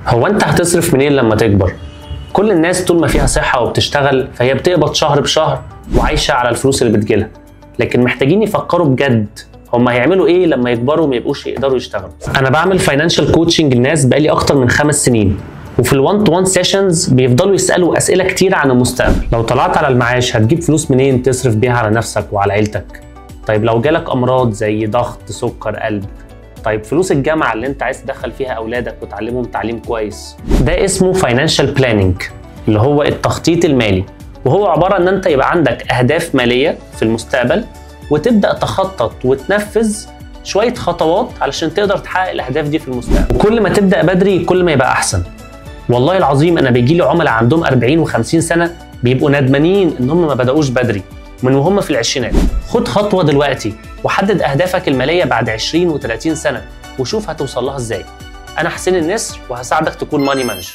هو انت هتصرف منين لما تكبر؟ كل الناس طول ما فيها صحة وبتشتغل فهي بتقبض شهر بشهر وعايشة على الفلوس اللي بتجيلها، لكن محتاجين يفكروا بجد هم هيعملوا ايه لما يكبروا وما يبقوش يقدروا يشتغلوا. انا بعمل financial coaching للناس بقالي اكتر من 5 سنين، وفي ال1 to 1 sessions بيفضلوا يسالوا اسئلة كتير عن المستقبل. لو طلعت على المعاش هتجيب فلوس منين تصرف بيها على نفسك وعلى عيلتك؟ طيب لو جالك امراض زي ضغط، سكر، قلب، طيب فلوس الجامعة اللي انت عايز تدخل فيها اولادك وتعلمهم تعليم كويس. ده اسمه financial planning، اللي هو التخطيط المالي، وهو عبارة ان انت يبقى عندك اهداف ماليه في المستقبل وتبدا تخطط وتنفذ شوية خطوات علشان تقدر تحقق الاهداف دي في المستقبل. وكل ما تبدا بدري كل ما يبقى احسن. والله العظيم انا بيجي لي عملاء عندهم 40 و50 سنة بيبقوا ندمانين ان هم ما بداوش بدري من وهم في العشرينات. خد خطوة دلوقتي وحدد اهدافك المالية بعد 20 و30 سنة وشوف هتوصل لها ازاي. انا حسين النسر وهساعدك تكون money manager.